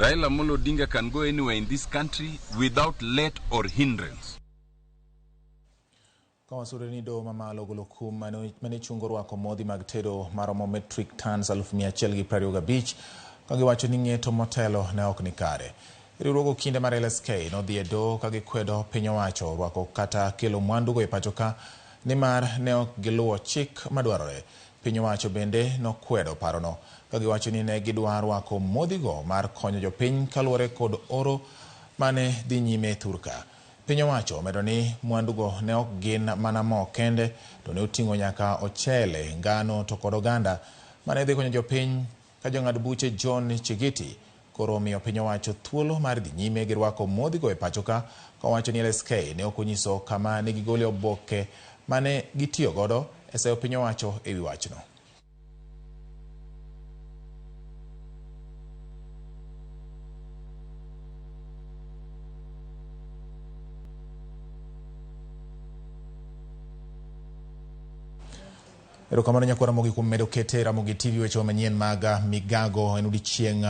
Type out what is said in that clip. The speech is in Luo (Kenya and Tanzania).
Raila Amolo Odinga can go anywhere in this country without let or hindrance. Ka wasure ni doho mamalo ogolo kum mane chungo rwako modhi mag tedo maromo metric tons 125,000 ka giwacho ni ng'eto motelo ne ok ni kare. Riwruog okinde mar LSK nodhi e doho ka gikwedo piny owacho rwako kata kelo mwandugo e pacho ka nimar ne ok giluwo chik madwarore. Piny owacho bende nokwedo parono ka giwacho ni ne gidwa rwako modhigo mar konyo jopiny kaluwore kod oro mane dhi nyime thurka. Piny owacho omedo ni mwandugo ne ok gin mana mo kende to ne oting'o nyaka ochele, ngano to kod oganda mane dhi konyo jopiny ka jong'ad buche John Chigiti koro omiyo piny owacho thuolo mar dhi nyime gi rwako modhigo e pacho ka kowacho ni LSK ne ok onyiso kama ne gigole oboke mane gitiyo godo e seyo piny owacho e wi wachno. Erokamano nyakwara Ramogi kuom medo kete Ramogi TV weche manyien mag migago en odiechieng'